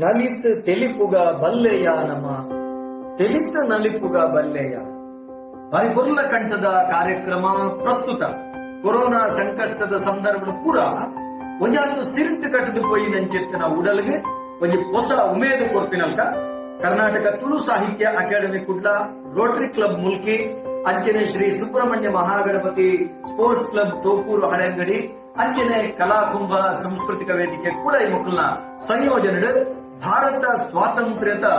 ನಲಿತ್ ತೆಲಿಪುಗ ಬಲ್ಲೆಯ ನಮ, ತೆಲಿತ್ ನಲಿಪುಗ ಬಲ್ಲೆಯ. ಬಾರಿ ಪೊರ್ಲ ಕಂಠದ ಕಾರ್ಯಕ್ರಮ ಪ್ರಸ್ತುತ ಕೊರೋನಾ ಸಂಕಷ್ಟದ ಸಂದರ್ಭದ ಪೂರ ಒಂಜಾತ್ ಸ್ಥಿರಂಟ್ ಕಟ್ಟದು ಪೋಯಿನಂಚಿತ್ತಿನ ಉಡಲ್ಗೆ ಒಂಜಿ ಹೊಸ ಉಮೇದ ಕೊರ್ಪಿನಲ್ಕ ಕರ್ನಾಟಕ ತುಳು ಸಾಹಿತ್ಯ academy Kudla, Rotary club Mulki, ಅಂಚನೆ ಶ್ರೀ ಸುಬ್ರಹ್ಮಣ್ಯ ಮಹಾಗಣಪತಿ ಸ್ಪೋರ್ಟ್ಸ್ ಕ್ಲಬ್ ತೋಕೂರು ಹಳೆಂಗಡಿ, ಅಂಚನೆ ಕಲಾಕುಂಭ ಸಾಂಸ್ಕೃತಿಕ ವೇದಿಕೆ ಕೂಡ ಈ ಮುಕ್ಕಲ್ನ ಸಂಯೋಜನೆ ಭಾರತ ಸ್ವಾತಂತ್ರ್ಯದ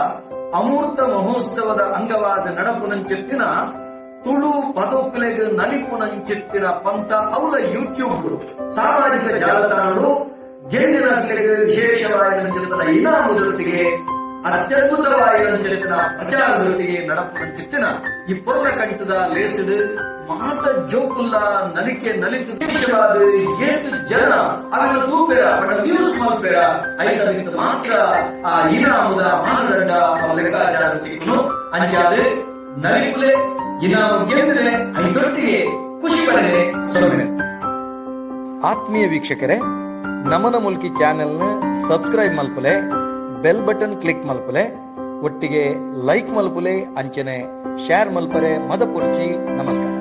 ಅಮೂರ್ತ ಮಹೋತ್ಸವದ ಅಂಗವಾದ ನಡಪುನಂಚಿತ್ತಿನ ತುಳು ಪದೊಕುಲೆಗ್ ನಲಿಪುನಂಚಿತ್ತಿನ ಪಂತ ಅವಲ ಯೂಟ್ಯೂಬ್, ಸಾಮಾಜಿಕ ಜಾಲತಾಣಗಳು ಗೆಂದಿನಕ್ಲೆಗ್ ವಿಶೇಷವಾಯಿನಂಚಿತ್ತಿನ ಇನಾಮುದೊಟ್ಟಿಗೆ, ಅತ್ಯದ್ಭುತವಾಯಿನಂಚಿತ್ತಿನ ಪ್ರಚಾರದೊಟ್ಟಿಗೆ ನಡಪುನಂಚಿತ್ತಿನ ಈ ಪೊರ್ಲ ಕಂಠದ ಲೇಸುಡು ಮಾತ ಜೋಕುಲ್ಲ ನಲಿಕೆ ನಲಿತು ವಿಶೇಷವಾದ ಏತ್ ಜನ ಅವೆಲ್ಲ ತೂಪೆರ ಪಂಡ ವ್ಯೂಸ್ ಮಲ್ಪೆರ, ಐತ ಮಾತ್ರ ಆ ಇನಾಮುದ ಮಾನದಂಡ ಅವ ಲೆಕ್ಕಾಚಾರ ತಿಕ್ಕುನು. ಅಂಚಾದ ನಲಿಪುಲೆ, ಇನಾಮು ಗೆಂದ್ರೆ ಐತೊಟ್ಟಿಗೆ ಖುಷಿ ಪಡೆನೆ ಸೊನ್ನೆ. ಆತ್ಮೀಯ ವೀಕ್ಷಕರೇ, ನಮನ ಮುಲ್ಕಿ ಚಾನೆಲ್ನ ಸಬ್ಸ್ಕ್ರೈಬ್ ಮಲ್ಪುಲೆ, ಬೆಲ್ ಬಟನ್ ಕ್ಲಿಕ್ ಮಲ್ಪುಲೆ, ಒಟ್ಟಿಗೆ ಲೈಕ್ ಮಲ್ಪುಲೆ, ಅಂಚನೆ ಶೇರ್ ಮಲ್ಪರೆ ಮದಪುರ್ಚಿ. ನಮಸ್ಕಾರ.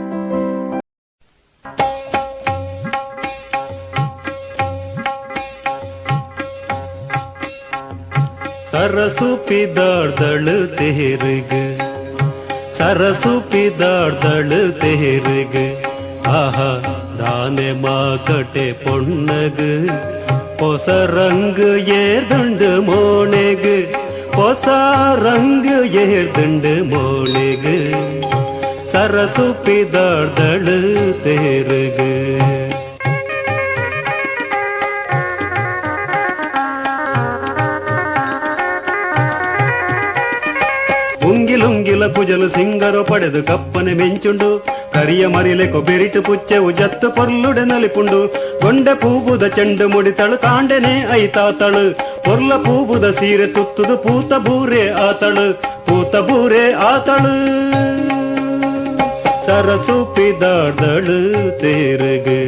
ಸರಸು ಪಿದಾರ್ದಳು ತೇರುಗ್, ಸರಸು ಪಿದಾರ್ದಳು ತೇರುಗ್, ಆಹಾ ದಾನೆ ಮಾಕಟೆ ಪೊಣ್ಣಗ್, ಹೊಸ ರಂಗ್ ಏರ್ದುಂಡು ಮೋಣೆಗ್, ಹೊಸ ರಂಗ್ ಏರ್ದುಂಡು ಮೋಣೆಗ್, ಸರಸು ಪಿದಾರ್ದಳು ತೇರುಗ್. ಉಂಗಿಲುಂಗಿಲ ಕುಜಲು ಸಿಂಗರು ಪಡೆದು ಕಪ್ಪನೆ ಮೆಂಚುಂಡು, ಕರಿಯ ಮರಿಲೆಕೊ ಬೆರಿಟು ಪುಚ್ಚೆವು ಜತ್ತು ಪೊರ್ಲುಡೆ ನಲಿಪುಂಡು, ಗೊಂಡೆ ಪೂಬುದ ಚೆಂಡು ಮುಡಿತಳು ಕಾಂಡೆನೆ ಐತಾತಳು, ಪೊರ್ಲ ಪೂಬುದ ಸೀರೆ ತುತ್ತುದು ಪೂತ ಬೂರೆ ಆತಳು, ಪೂತ ಬೂರೆ ಆತಳು, ಸರಸು ಪಿದಾರ್ದಳು ತೇರುಗು.